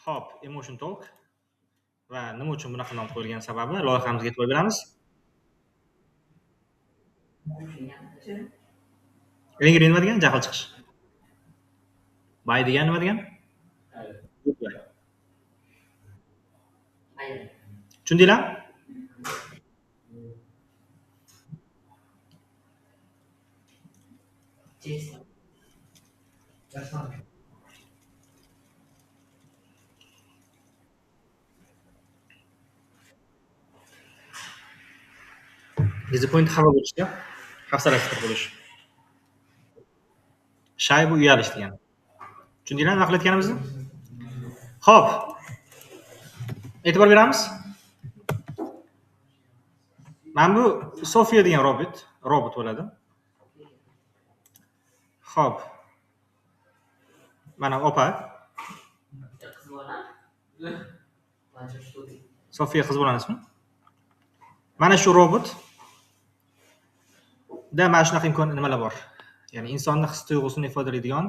Xo'p, Emotion Talk va nima uchun bunaqa nom qo'yilgan sababi loyihamizga e'tibor beramiz. Angry nima degan? Jahl chiqish. Bye degan nima degan? Goodbye. Tushundinglarmi? Disappoint xafa bo'lishga, hafsalasiz bo'lish. Shy bu uyalish degani. Tushundinglarmi nima qilayotganimizni? Xo'p. E'tibor beramiz. Mana bu Sofiya degan robot bo'ladi. Xo'p. Mana opa. Sofiya qiz bolani ismi. Mana shu robot da mana shunaqa imkon nimalar bor. Ya'ni insonni his tuyg'usini ifodalaydigan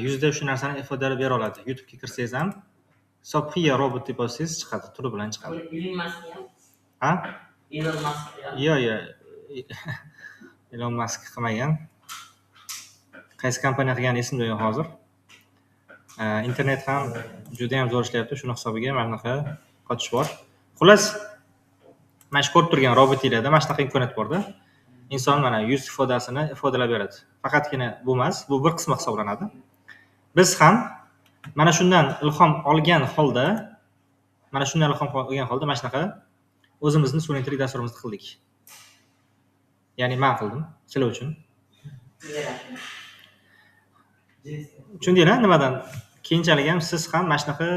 yuzda shu narsani ifodalab bera oladi. YouTube'ga kirsangiz ham Sofiya robot deb yozsangiz chiqadi, turi bilan chiqadi. Elon Musk ham? Ha? Elon Musk ham? Yo'q, yo'q. Elon Musk qilmagan. Qaysi kompaniya qilgani esimda yo'q hozir. Internet ham juda ham zo'r ishlayapti, shuni hisobiga mana bunaqa qotish bor. Xullas, mana shu ko'rib turgan robotinglarda mana shunaqa imkoniyat borda. Inson mana yuz ifodasini ifodalab beradi. Faqatgina bu emas, bu bir qismi hisoblanadi. Biz ham mana shundan ilhom olgan holda, mana shunaqa o'zimizni sun'iy intellekt dasturimizni qildik. Ya'ni men qildim, sizlar uchun. Tushundinglar nimadan? Keyinchalik ham siz ham mana shunaqa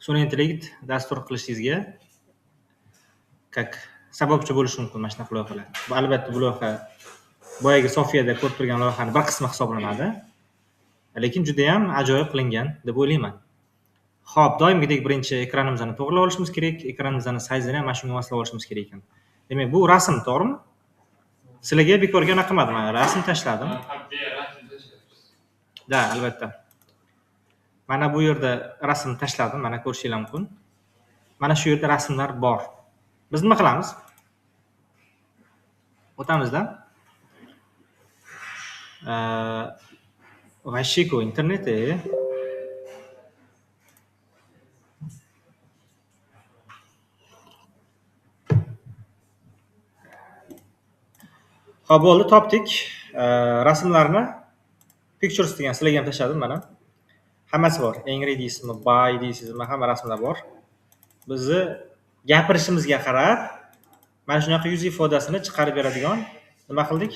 sun'iy intellekt dastur qilishingizga как sababchi bo'lishi mumkin mana shunaqa loyihalar. Bu albatta bu loyiha boyagi Sofiyada ko'rib turgan loyihani bir qismi hisoblanadi. Lekin juda ham ajoyib qilingan deb o'ylayman. Xo'p, doimgidek birinchi ekranimizni to'g'rilab olishimiz kerak, ekranimizni sayzini ham mana shunga moslab olishimiz kerak ekan. Demak, bu rasm, to'g'rimi? Sizlarga bekorga anaqa qilmadim, mana rasm tashladim. Da, albatta. Mana bu yerda rasm tashladim, mana ko'rishingiz mumkin. Mana shu yerda rasmlar bor. Biz nima qilamiz? O'tamizda. Vashiko interneti. Xo'p, bo'ldi, topdik. Rasmlarni Pictures degan sizlarga ham tashladim mana. Hammasi bor. Angry deysizmi, buy deysizmi, hamma rasmlar bor. Bizni gapirishimizga qarab mana shunaqa yuz ifodasini chiqarib beradigan nima qildik?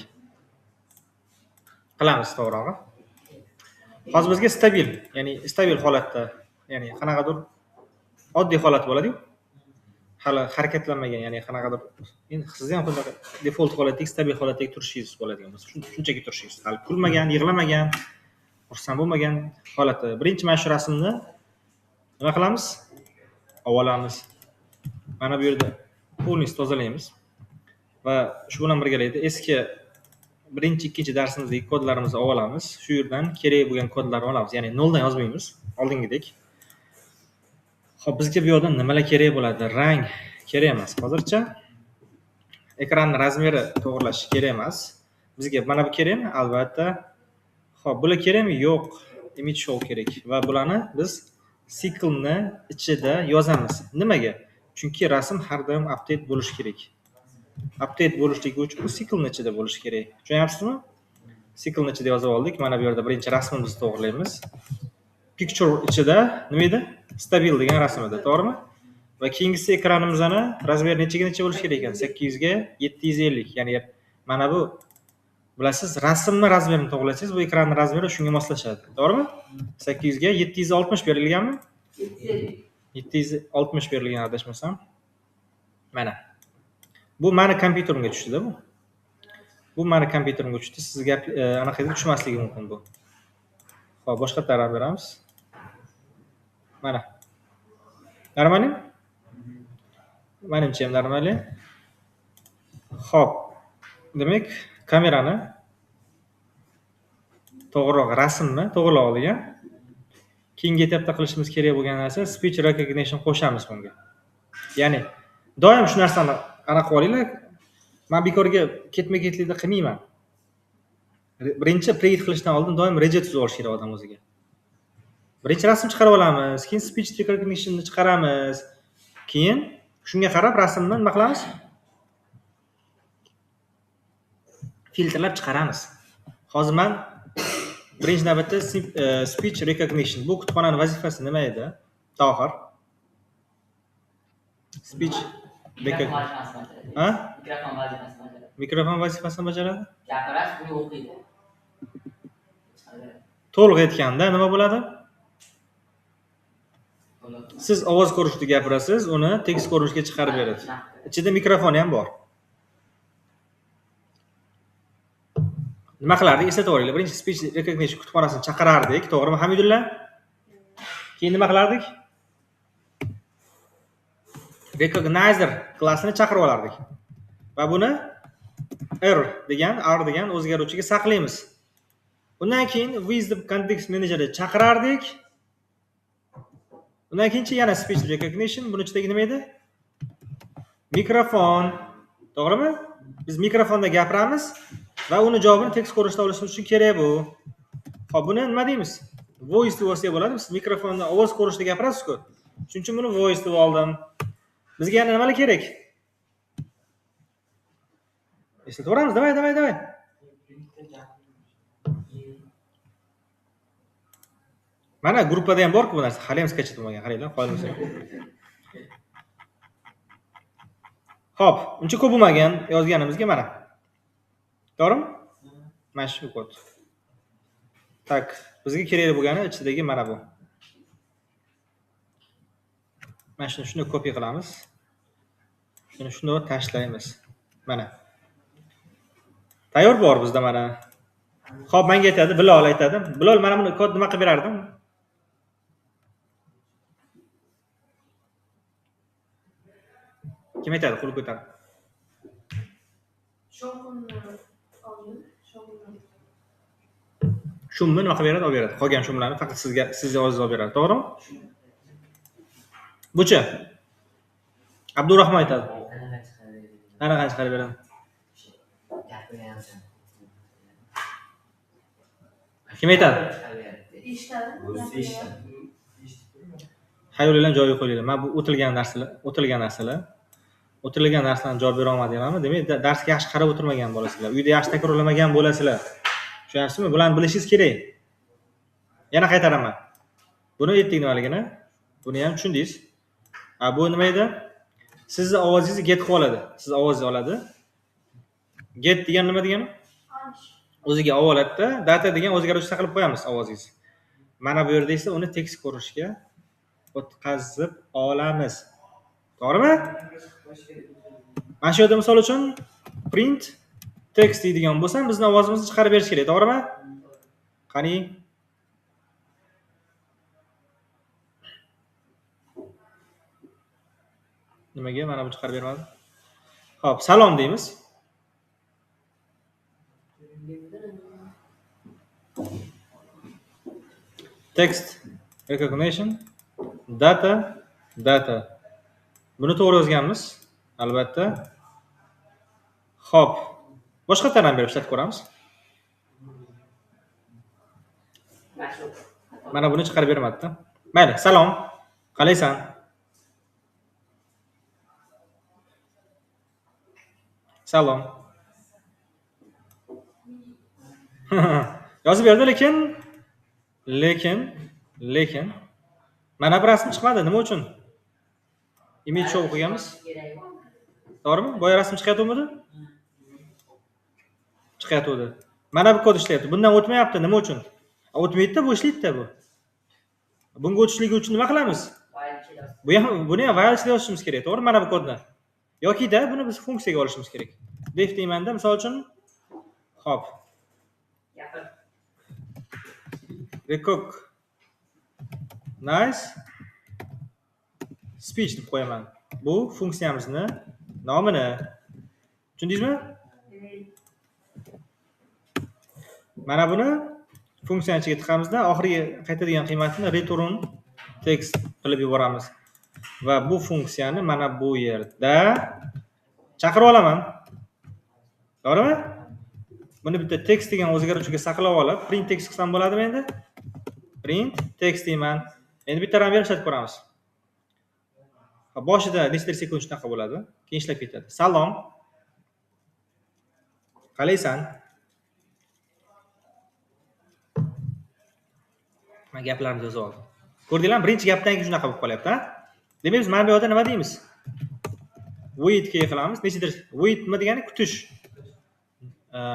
Qilamiz to'g'rirog'i. Hozir bizga stabil, ya'ni stabil holatda, ya'ni qanaqadir oddiy holat bo'ladi-yu. Hali harakatlanmagan, ya'ni qanaqadir endi sizni ham shunaqa default holatdagi, stabil holatdagi turishingiz bo'ladigan bo'lsa, shunchaki turishingiz. Hali kulmagan, yig'lamagan, xursand bo'lmagan holati. Birinchi mana shu rasmni nima qilamiz? Olamiz. Mana bu yerda polni tozalaymiz va shu bilan birgalikda eski birinchi, ikkinchi darsimizdagi kodlarimizni olamiz. Shu yerdan kerak bo'lgan kodlarni olamiz. Ya'ni noldan yozmaymiz, oldingidek. Xo'p, bizga bu yerdan nimalar kerak bo'ladi? Rang kerak emas hozircha. Ekranning razmeri to'g'rilash kerak emas. Bizga mana bu kerakmi? Albatta. Xo'p, bular kerakmi? Yo'q. Image show kerak va bularni biz cycle'ni ichida yozamiz. Nimaga? Chunki rasm har doim update bo'lishi kerak. Update bo'lishligi uchun bu cycle'ni ichida bo'lishi kerak. Tushunyapsizmi? Cycle'ni ichida yozib oldik. Mana bu yerda birinchi rasmimizni to'g'rilaymiz. Picture ichida nima edi? Stabil degan rasm edi, to'g'rimi? Va keyingisi ekranimizni razmeri nechaga necha bo'lishi kerak ekan? 800 ga 750. Ya'ni mana bu bilasiz, rasmni razmerini to'g'rilasangiz, bu ekranning razmeri shunga moslashadi, to'g'rimi? 800 ga 760 berilganmi? 760 berilgan adashmasam. Mana. Bu meni kompyuterimga tushdida bu. Bu meni kompyuterimga tushdi. Sizga anaqa tushmasligi mumkin bu. Xo'p, boshqa taraf beramiz. Mana. Normalmi? Menimcha ham normalmi. Xo'p. Demak, kamerani To'g'riroq rasmni to'g'rilab oldik. Keyingi etapda qilishimiz kerak bo'lgan narsa speech recognition qo'shamiz bunga. Ya'ni doim shu narsani aniq qilib olinglar. Men bekorga ketma-ketlikda qilmayman. Birinchi predict qilishdan oldin doim reja tuzib olish kerak odam o'ziga. Birinchi rasm chiqarib olamiz, keyin speech recognition'ni chiqaramiz. Keyin shunga qarab rasmni nima qilamiz? Filtrlab chiqaramiz. Hozir men birinchi navbatda speech recognition. Bu kutubxonaning vazifasi nima edi? Tohir. Speech recognition. Ha? Mikrofon vazifasini bajaradi. Mikrofon vazifasini bajaradi? Gapirasiz, uni o'qiydi. To'liq aytganda nima bo'ladi? Siz ovoz ko'rinishida gapirasiz, uni tekst ko'rinishga chiqarib beradi. Ichida mikrofoni ham bor. Nima qilardik? Eslatib olinglar. Birinchi speech recognition kutubxonasini chaqirardik, to'g'rimi Hamidulla? Keyin nima qilardik? Recognizer klassini chaqirib olardik. Va buni R degan o'zgaruvchiga saqlaymiz. Undan keyin with context managerni chaqirardik. Undan keyinchi yana speech recognition, buni ichidagi nima edi? Mikrofon. To'g'rimi? Biz mikrofonda gapiramiz va uni javobini tekst ko'rinishda olishimiz uchun kerak bu. Xo'p, buni nima deymiz? Voice deb olsak bo'ladi. Siz mikrofonda ovoz ko'rinishida gapirasiz-ku. Shuning uchun buni voice deb oldim. Bizga yana nimalar kerak? Eslatib, давай, давай, давай. Mana gruppada ham bor-ku bu narsa. Hali ham skachat bo'lmagan, qaranglar, qoyilmasa. Xo'p, uncha ko'p bo'lmagan yozganimizga mana. To'g'rimi? Mana shu kod. Tak, bizga kerak bo'lgani ichidagi mana bu. Mana shuni kopiya qilamiz. Shuni shunday tashlaymiz. Mana. Tayyor bor bizda mana. Xo'p, menga aytadi, Bilol aytadi. Bilol mana buni kod nima qilib berardim? Kim aytadi? Qo'l ko'tarib. Shumni nima qilib beradi? Olib beradi. Qolgan shumlarni faqat sizga, sizni o'zingiz olib beradi, to'g'rimi? Buchi. Abdurahmon aytadi. Qanaqa chiqarib beradi? Kim aytadi? Xayolinglarni joyiga qo'yinglar. Mana bu o'tilgan narsalar, o'tilgan narsalarni javob bera olmadinglarmi? Demak, darsga yaxshi qarab o'tirmagan bo'lasizlar. Uyda yaxshi takrorlamagan bo'lasizlar. Tushunyapsizmi? Bularni bilishingiz kerak. Yana qaytaraman. Buni aytdik nimaligini. Buni ham tushundingiz. Bu nima edi? Sizni ovozingizni get qilib oladi. Siz ovozingizni oladi. Get degan nima degani? O'ziga oladida, data degan o'zgaruvchi saqlab qo'yamiz ovozingizni. Mana bu yerda esa uni tekst ko'rinishga o'tkazib olamiz. To'g'rimi? Mana shu yerda misol uchun print text deydigan bo'lsam, bizni ovozimizni chiqarib berish kerak, to'g'rimi? Qani? Nimaga mana bu chiqarib bermadi? Xo'p, salom deymiz. Text recognition data data. Buni to'g'ri yozganmiz, albatta. Xo'p, boshqa ham berib ishlatib ko'ramiz. Mana buni chiqarib bermadi-da. Mayli, salom. Qalaysan? Salom. Yozib berdi, lekin mana bu rasm chiqmadi. Nima uchun? Image show qilganmiz. To'g'rimi? Boya rasm chiqayotganmidi? Chiqayotgandi. Mana bu kod ishlayapti. Bundan o'tmayapti. Nima uchun? O'tmaydi-da, bu ishlaydi-da bu. Bunga o'tishligi uchun nima qilamiz? Bu ham, buni ham while ichida yozishimiz kerak, to'g'rimi? Mana bu kodni. Yoki-da buni biz funksiyaga olishimiz kerak. Def deymanda, misol uchun, xo'p. Recognize speech deb qo'yaman. Bu funksiyamizni nomini. Tushundingizmi? Mana buni Funksiyani ichiga tiqamizda, oxirgi qaytadigan qiymatini return text qilib yuboramiz. Va bu funksiyani mana bu yerda chaqirib olaman. To'g'rimi? Buni bitta text degan o'zgaruvchiga saqlab olib, print text qilsam bo'ladimi endi? Print text deyman. Endi bitta ram berib ishlatib ko'ramiz. Boshida nechadir sekund shunaqa bo'ladi, keyin ishlab ketadi. Salom. Qalaysan? Men gaplarni yozib oldim. Ko'rdinglarmi? Birinchi gapdan keyin shunaqa bo'lib qolyapti, ha? Demak, biz mana bu yerda nima deymiz? Wait ga qilamiz. Nechadir wait nima degani? Kutish.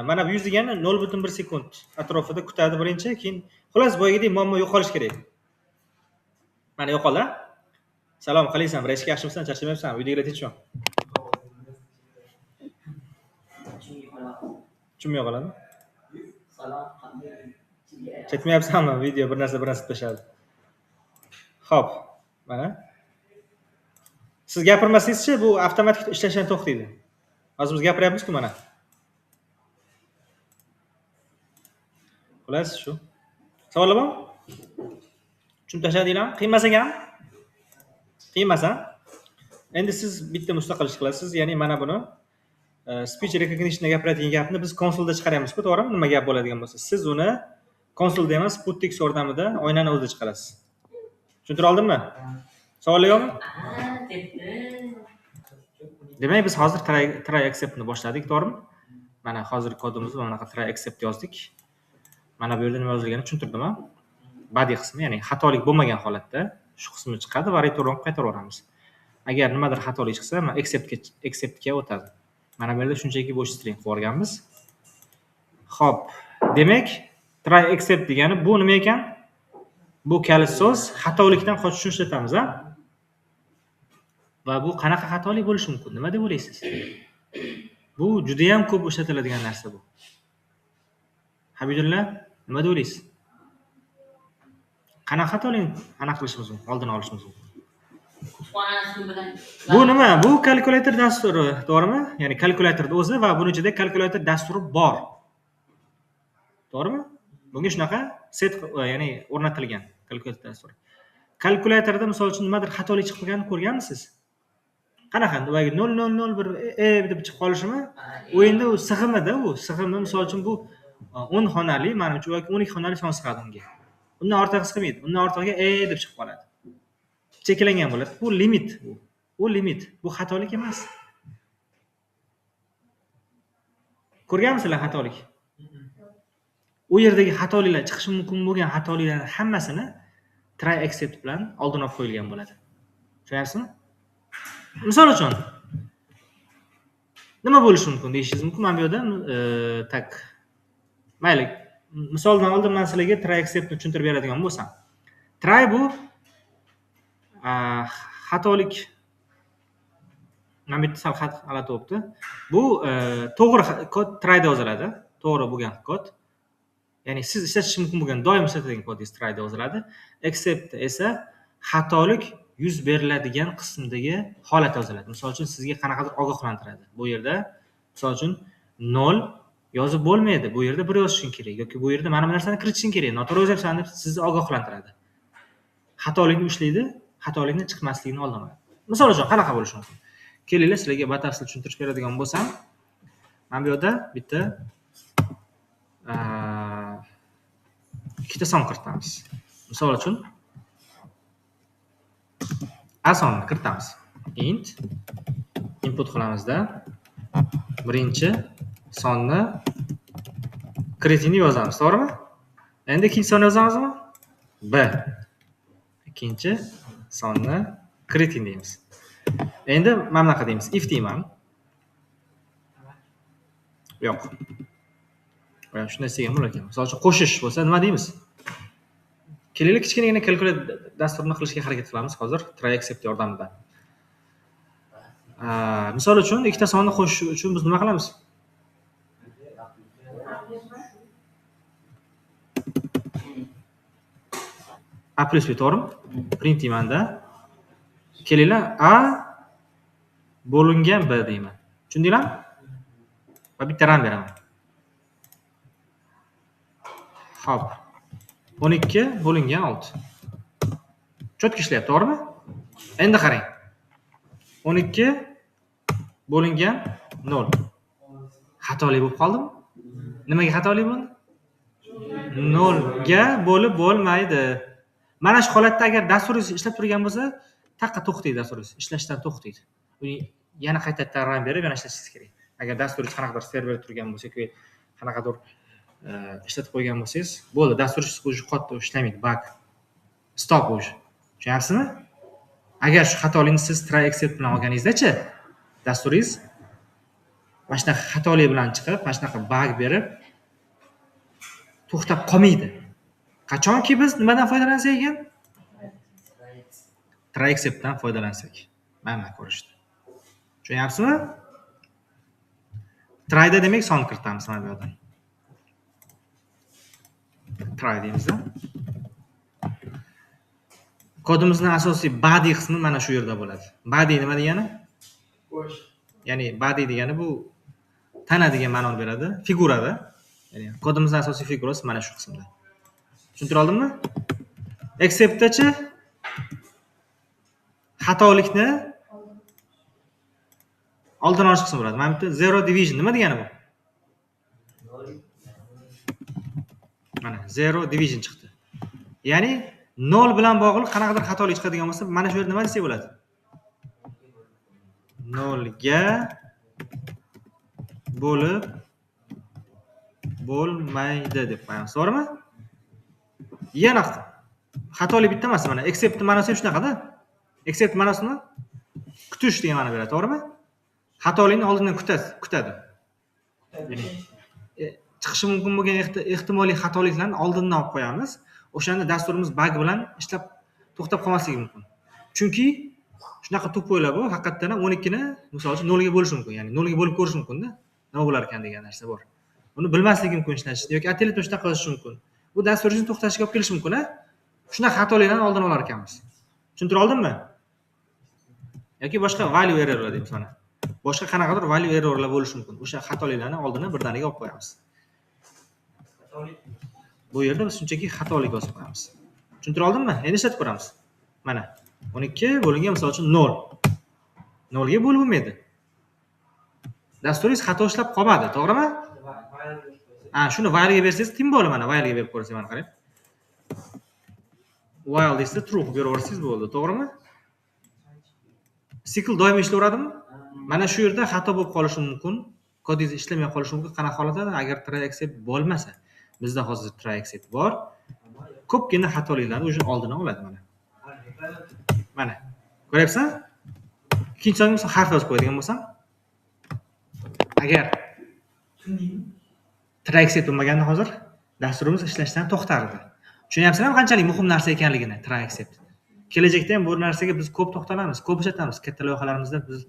Mana bu 100 degani 0.1 sekund atrofida kutadi birinchi, keyin xullas boyagidek muammo yo'qolishi kerak. Mana yo'qoldi. Salom, qalaysan? Bir ishga yaxshimisan? Charchamayapsanmi? Uydagilar tinchmi? Tushunmay qoladi. Salom, chetmayapsanmi? Video bir narsa tashladi. Xo'p, mana. Siz gapirmasangizchi, bu avtomatik ishlashdan to'xtaydi. Hozir biz gapiryapmiz-ku mana. Xullas shu. Savollar bormi? Tushunib tashladinglarmi? Qiyin ekan? Qiyin emas, a? Endi siz bitta mustaqil ish qilasiz, ya'ni mana buni speech recognitionda gapiradigan gapni biz konsolda chiqaryapmiz-ku, to'g'rimi? Nima gap bo'ladigan bo'lsa, siz uni konsolda emas, puttex yordamida oynani o'zida chiqarasiz. Tushuntira oldimmi? Savollar yo'qmi? Demak, biz hozir try acceptni boshladik, to'g'rimi? Mana hozir kodimizni mana bunaqa try accept yozdik. Mana bu yerda nima yozilganini tushuntirdim, a? Body qismi, ya'ni xatolik bo'lmagan holatda shu qismi chiqadi va return qaytarib yuboramiz. Agar nimadir xatolik chiqsa, mana acceptga o'tadi. Mana bu yerda shunchaki bo'sh string qilib yuborganmiz. Xo'p, demak, try accept degani bu nima ekan? Bu kalit so'z xatolikdan qochish uchun ishlatamiz, a? Va bu qanaqa xatolik bo'lishi mumkin? Nima deb o'ylaysiz? Bu juda ham ko'p ishlatiladigan narsa bu. Habidulla, nima deb o'ylaysiz? Qanaqa xatolikni aniq qilishimiz mumkin, oldini olishimiz mumkin? Bu nima? Bu kalkulyator dasturi, to'g'rimi? Ya'ni kalkulyatorning o'zi va buning ichida kalkulyator dasturi bor. To'g'rimi? Bunga shunaqa set, ya'ni o'rnatilgan kalkulyator dasturi. Kalkulyatorda misol uchun nimadir xatolik chiqib qolganini ko'rganmisiz? Qanaqa? Boyagi 0.001 e deb chiqib qolishimi? U endi u sig'imida, u sig'imi misol uchun bu 10 xonali, manimcha yoki 12 xonali son sig'adi unga. Undan ortig'i sig'maydi. Undan ortig'iga e deb chiqib qoladi. Cheklangan bo'ladi. Bu limit bu. Bu limit. Bu xatolik emas. Ko'rganmisizlar xatolik? U yerdagi xatoliklar chiqishi mumkin bo'lgan xatoliklarning hammasini try accept bilan oldin olib qo'yilgan bo'ladi. Tushunyapsizmi? Misol uchun nima bo'lishi mumkin deyishingiz mumkin. Mana bu yerda tak mayli, misoldan oldin men sizlarga try acceptni tushuntirib beradigan bo'lsam. Try bu xatolik, mana bu yerda sal g'alati bo'libdi. Bu to'g'ri kod tryda yoziladi. To'g'ri bo'lgan kod. Ya'ni siz ishlatishingiz mumkin bo'lgan doim ishlatiladigan kodingiz tryda yoziladi. Accept esa xatolik yuz beriladigan qismdagi holat yoziladi. Misol uchun sizga qanaqadir ogohlantiradi. Bu yerda misol uchun 0 yozib bo'lmaydi. Bu yerda 1 yozishing kerak yoki bu yerda mana bu narsani kiritishing kerak. Noto'g'ri yozyapsan deb sizni ogohlantiradi. Xatolikni ushlaydi, xatolikni chiqmasligini oldini oladi. Misol uchun qanaqa bo'lishi mumkin? Kelinglar, sizlarga batafsil tushuntirib beradigan bo'lsam, mana bu yerda bitta ikkita son kiritamiz. Misol uchun A sonini kiritamiz. Int input qilamizda birinchi sonni kiriting deb yozamiz, to'g'rimi? Endi ikkinchi sonni yozamizmi? B. Ikkinchi sonni kiriting deymiz. Endi mana bunaqa deymiz. If deyman. Yo'q. Shunday desak ham bo'lar ekan. Misol uchun qo'shish bo'lsa nima deymiz? Kelinglar, kichkinagina kalkulyator dasturini qilishga harakat qilamiz hozir try accept yordamida. Misol uchun ikkita sonni qo'shish uchun biz nima qilamiz? A plus B, to'g'rimi? Print deymanda. Kelinglar, A bo'lingan B deyman. Tushundinglarmi? Va bitta ram beraman. Xo'p. 12 bo'lingan 6. Cho'tka ishlayapti, to'g'rimi? Endi qarang. 12 bo'lingan 0. Xatolik bo'lib qoldimi? Nimaga xatolik bo'ldi? 0 ga bo'lib bo'lmaydi. Mana shu holatda agar dasturingiz ishlab turgan bo'lsa, taqqa to'xtaydi dasturingiz, ishlashdan to'xtaydi. Uni yana qaytadan run berib, yana ishlashingiz kerak. Agar dasturingiz qanaqadir serverda turgan bo'lsa yoki qanaqadir ishlatib qo'ygan bo'lsangiz, bo'ldi, dasturingiz уже qotdi, ishlamaydi, bug. Stop уже. Tushunyapsizmi? Agar shu xatolikni siz try except bilan olganingizda-chi, dasturingiz mana shunaqa xatolik bilan chiqib, mana shunaqa bug berib to'xtab qolmaydi. Qachonki biz nimadan foydalansak ekan? Try exceptdan foydalansak. Mana ko'rishdi. Tushunyapsizmi? Tryda demak son kiritamiz mana bu yerdan. Try deymizda. Kodimizning asosiy body qismi mana shu yerda bo'ladi. Body nima degani? Bo'sh. Ya'ni body degani bu tana degan ma'noni beradi, figurada. Ya'ni kodimizning asosiy figurasi mana shu qismda. Tushuntira oldimmi? Exceptdachi xatolikni oldini olish qismi bo'ladi. Mana bu yerda zero division nima degani bu? Mana zero division chiqdi. Ya'ni 0 bilan bog'liq qanaqadir xatolik chiqadigan bo'lsa, mana shu yerda nima desak bo'ladi? 0 ga bo'lib bo'lmaydi deb qo'yamiz, to'g'rimi? Yana xatolik bitta emas, mana except ma'nosi ham shunaqada. Except ma'nosini kutish degan ma'no beradi, to'g'rimi? Xatolikni oldindan kutadi. Ya'ni chiqishi mumkin bo'lgan ehtimoliy xatoliklarni oldindan olib qo'yamiz. O'shanda dasturimiz bug bilan ishlab to'xtab qolmasligi mumkin. Chunki shunaqa to'ppoylar bu, haqiqatan ham 12 ni misol uchun 0 ga bo'lishi mumkin, ya'ni 0 ga bo'lib ko'rish mumkin-da. Nima bo'lar ekan degan narsa bor. Buni bilmasligi mumkin ishlatishni yoki atelit shunaqa qilishi mumkin. Bu dasturingizni to'xtashiga olib kelishi mumkin, a? Shunaqa xatoliklarni oldini olar ekanmiz. Tushuntira oldimmi? Yoki boshqa value errorlar deymiz mana. Boshqa qanaqadir value errorlar bo'lishi mumkin. O'sha xatoliklarni oldini birdaniga olib qo'yamiz. Bu yerda biz shunchaki xatolik yozib qo'yamiz. Tushuntira oldimmi? Endi ishlatib ko'ramiz. Mana 12 bo'lingan misol uchun 0. 0 ga bo'lib bo'lmaydi. Dasturingiz xato ishlab qolmadi, to'g'rimi? Ha, shuni while ga bersangiz, tim bo'ladi mana while ga berib ko'rsangiz, mana qarang. While desa true qilib beraversangiz bo'ldi, to'g'rimi? Sikl doim ishlayveradimi? Mana shu yerda xato bo'lib qolishi mumkin. Kodingiz ishlamay qolishi mumkin. Qanaqa holatda? Agar try except bo'lmasa. Bizda hozir try except bor. Ko'pgina xatoliklarni o'zi oldini oladi mana. Mana. Ko'ryapsan? Ikkinchi songa misol harf yozib qo'yadigan bo'lsam, agar try except bo'lmaganda hozir dasturimiz ishlashdan to'xtardi. Tushunyapsizlarmi qanchalik muhim narsa ekanligini try except? Kelajakda ham bu narsaga biz ko'p to'xtalamiz, ko'p ishlatamiz. Katta loyihalarimizda biz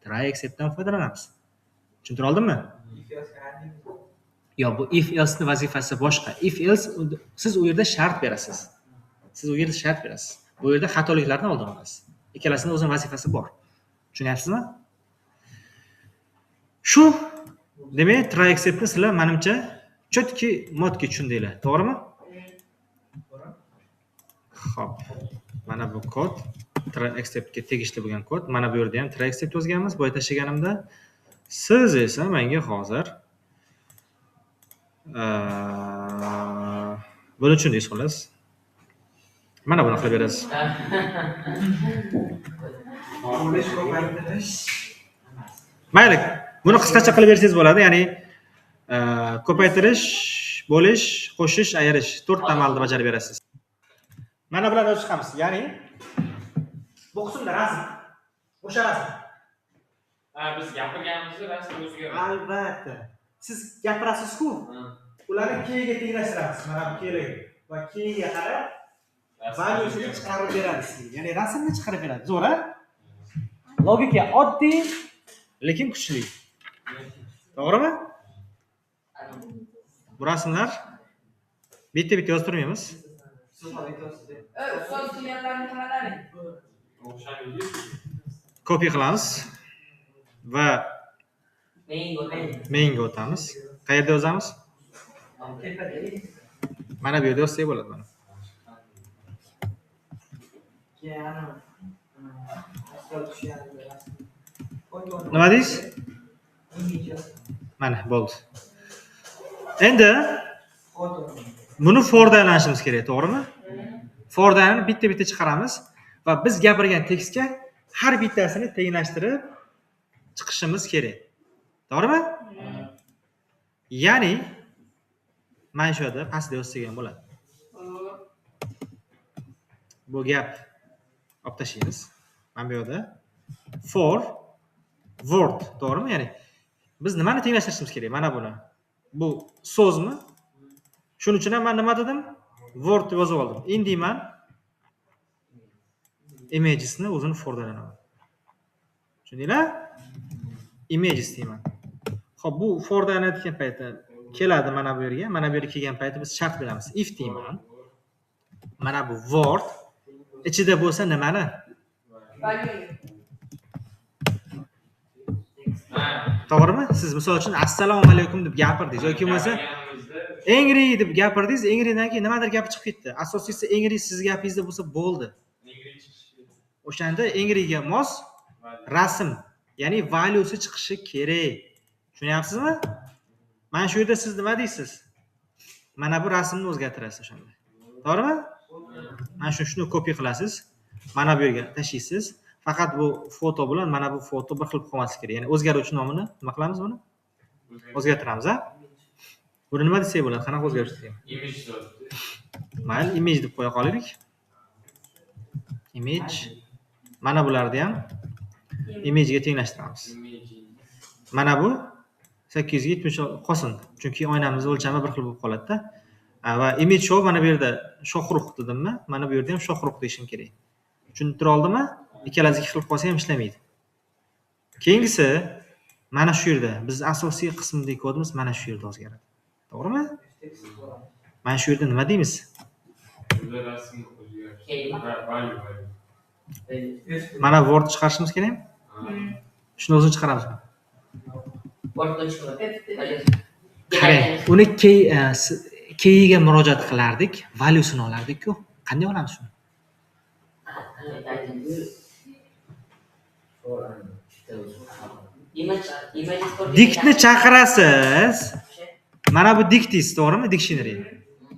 try exceptdan foydalanamiz. Tushuntira oldimmi? Yo'q, bu if else ning vazifasi boshqa. If else siz u yerda shart berasiz. Siz u yerda shart berasiz. Bu yerda xatoliklarni oldini olasiz. Ikkalasining o'zining vazifasi bor. Tushunyapsizmi? Shu demak try exceptni sizlar menimcha chotki motki tushundinglar, to'g'rimi? Xo'p. Mana bu kod try exceptga tegishli bo'lgan kod. Mana bu yerda ham try except yozganmiz, boya tashlaganimda. Siz esa menga hozir buni tushundingiz xolos. Mana buni qilib berasiz. Ko'paytirish. Mayli, buni qisqacha qilib bersangiz bo'ladi, ya'ni ko'paytirish, bo'lish, qo'shish, ayirish 4 ta amalni bajarib berasiz. Mana bularni yozib chiqamiz. Ya'ni bu qismda rasm, o'sha rasm. Ha, biz gapirganimizda rasm o'zgaradi. Albatta. Siz gapirasiz-ku. Ularni K ga tenglashtiramiz. Mana bu K-larga va K-ga qarab valyusini chiqarib beradi sizga. Ya'ni rasmni chiqarib beradi. Zo'r, a? Logika oddiy, lekin kuchli. To'g'rimi? Bu rasmlar bitta-bitta yozib turmaymiz. Ustoz qilganlarni nimalaring? Copy qilamiz va mainga o'tamiz. Qayerda yozamiz? Mana bu yerda yozsak bo'ladi mana. Nima deysiz? Mana bo'ldi. Endi buni forda aylanishimiz kerak, to'g'rimi? Fordan bitta-bitta chiqaramiz va biz gapirgan tekstga har bittasini tenglashtirib chiqishimiz kerak. To'g'rimi? Ya'ni mana shu yerda pastda yozsak ham bo'ladi. Bu gap olib tashlaymiz. Mana bu yerda for word, to'g'rimi? Ya'ni biz nimani tenglashtirishimiz kerak? Mana buni. Bu so'zmi? Shuning uchun ham men nima dedim? Word deb yozib oldim. Endi men imagesni o'zini fordan olaman. Tushundinglar? Images deyman. Xo'p, bu fordan aytgan paytda keladi mana bu yerga. Mana bu yerga kelgan paytda biz shart beramiz. If deyman. Mana bu word ichida bo'lsa nimani? To'g'rimi? Siz misol uchun assalomu alaykum deb gapirdingiz yoki bo'lmasa Angry deb gapirdingiz, Angrydan keyin nimadir gapi chiqib ketdi. Asosiysi Angry siz gapingizda bo'lsa bo'ldi. O'shanda Angryga mos rasm, ya'ni value'si chiqishi kerak. Tushunyapsizmi? Mana shu yerda siz nima deysiz? Mana bu rasmni o'zgartirasiz o'shanda. To'g'rimi? Mana shuni kopiya qilasiz. Mana bu yerga tashlaysiz. Faqat bu foto bilan mana bu foto bir xil bo'lmasligi kerak. Ya'ni o'zgaruvchi nomini nima qilamiz buni? O'zgartiramiz, a? Buni nima desak bo'ladi? Qanaqa o'zgarish desak? Image deb. Mayli, image deb qo'ya qolaylik. Image. Mana bularni ham imagega tenglashtiramiz. Mana bu 870 qolsin, chunki oynamiz o'lchami bir xil bo'lib qoladi-da. Va image show mana bu yerda shohruh dedimmi? Mana bu yerda ham shohruh deyishim kerak. Tushuntira oldimmi? Ikkalasi ikki xil qolsa ham ishlamaydi. Keyingisi mana shu yerda biz asosiy qismdagi kodimiz mana shu yerda o'zgaradi. To'g'rimi? Mana shu yerda nima deymiz? Mana Word chiqarishimiz kerakmi? Shuni o'zini chiqaramizmi? Qarang, uni keyga murojaat qilardik, value'sini olardik-ku. Qanday olamiz shuni? Diktni chaqirasiz. Mana bu diktingiz, to'g'rimi? Dictionary.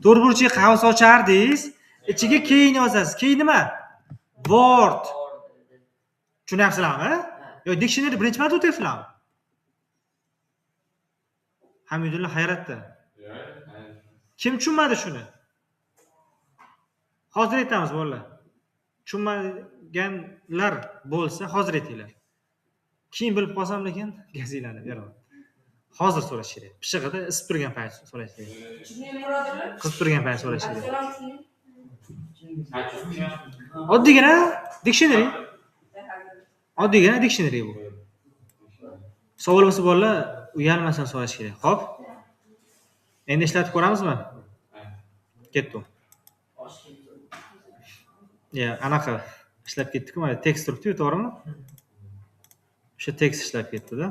To'rtburchak qavs ochardingiz, ichiga keyni yozasiz. Key nima? Word. Tushunyapsizlarmi? Yo, dictionary birinchi marta o'tyapsizlarmi? Hamidullo hayratda. Kim tushunmadi shuni? Hozir aytamiz bolalar. Tushunmaganlar bo'lsa hozir aytinglar. Keyin bilib qolsam lekin gazinglarni beraman. Hozir so'rash kerak. Pishig'ida isib turgan payt so'rash kerak. Qizib turgan payt so'rash kerak. Oddiygina dictionary. Oddiygina dictionary bu. Savol bo'lsa bolalar uyalmasdan so'rash kerak. Xo'p. Endi ishlatib ko'ramizmi? Ketdi. Ya, anaqa ishlab ketdi-ku, mana tekst turibdi-yu, to'g'rimi? O'sha tekst ishlab ketdi-da.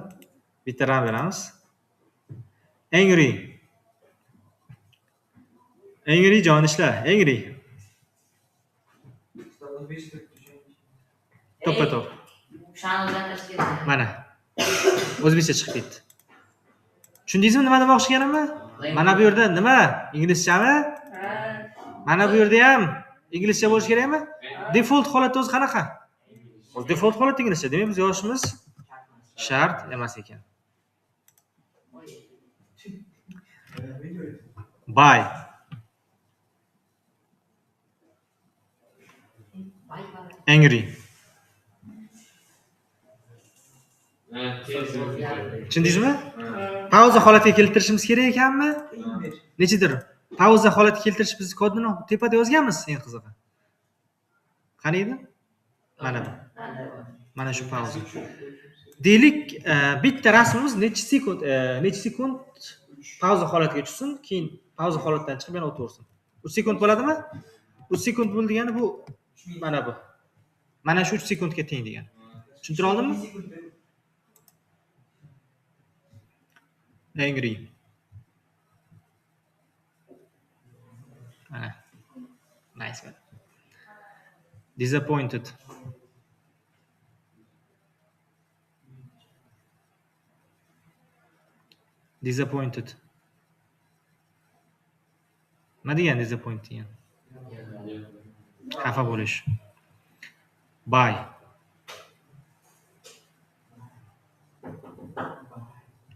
Bitta ram beramiz. Angry. Angry jon ishla, angry. To'ppa-to'p. Mana. O'zbekcha chiqib ketdi. Tushundingizmi nima demoqchi ekanimni? Mana bu yerda nima? Inglizchami? Mana bu yerda ham inglizcha bo'lishi kerakmi? Default holatda o'zi qanaqa? O'zi default holatda inglizcha. Demak, biz yozishimiz shart emas ekan. Bye. Angry. Tushundingizmi? Pauza holatiga keltirishimiz kerak ekanmi? Nechidir? Pauza holatiga keltirish biz kodini tepada yozganmiz, eng qizig'i. Qani edi? Mana bu. Mana shu pauza. Deylik, bitta rasmimiz necha sekund pauza holatiga tushsin, keyin pauza holatidan chiqib yana o'taversin. 3 sekund bo'ladimi? 3 sekund bo'ldi degani bu mana bu. Mana shu 3 sekundga teng degani. Tushuntira oldimmi? Angry. Mana. Nice. Disappointed. Disappointed. Nima degan disappoint degan? Xafa bo'lish. Buy.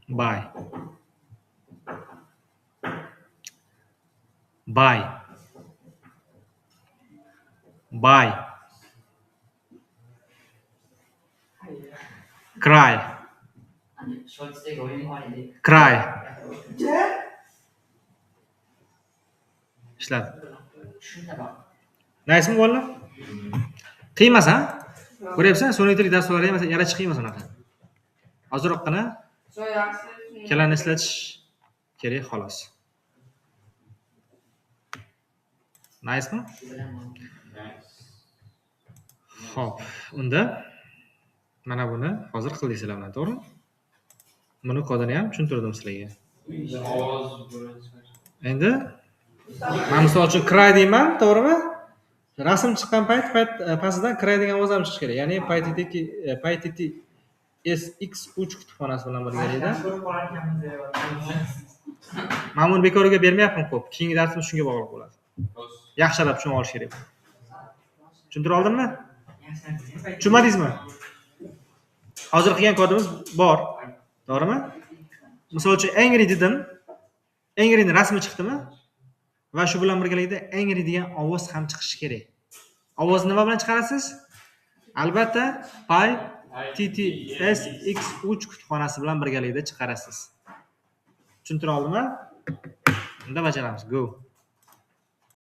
Buy. Buy. Buy. Cry. Cry. Ishladi. Nice-mi bolalar? Qiyin emas, ha? Ko'ryapsan, sun'iy dars ularga ham yaratish qiyin emas unaqa. Ozroqgina kalani ishlatish kerak xolos. Nice-mi? Xo'p, unda mana buni hozir qildik sizlar bilan, to'g'rimi? Buni kodini ham tushuntirdim sizlarga. Endi men misol uchun cry deyman, to'g'rimi? Rasm chiqqan payt pastidan cry degan ovoz ham chiqishi kerak. Ya'ni PyTT SX3 kutubxonasi bilan birgalikda. Men buni bekorga bermayapman ko'p. Keyingi darsimiz shunga bog'liq bo'ladi. Yaxshilab tushunib olish kerak. Tushuntira oldimmi? Tushunmadingizmi? Hozir qilgan kodimiz bor. To'g'rimi? Misol uchun angry dedim. Angryning rasmi chiqdimi? Va shu bilan birgalikda angry degan ovoz ham chiqishi kerak. Ovozni nima bilan chiqarasiz? Albatta PyTTSX3 kutubxonasi bilan birgalikda chiqarasiz. Tushuntira oldimmi? Unda bajaramiz. Go.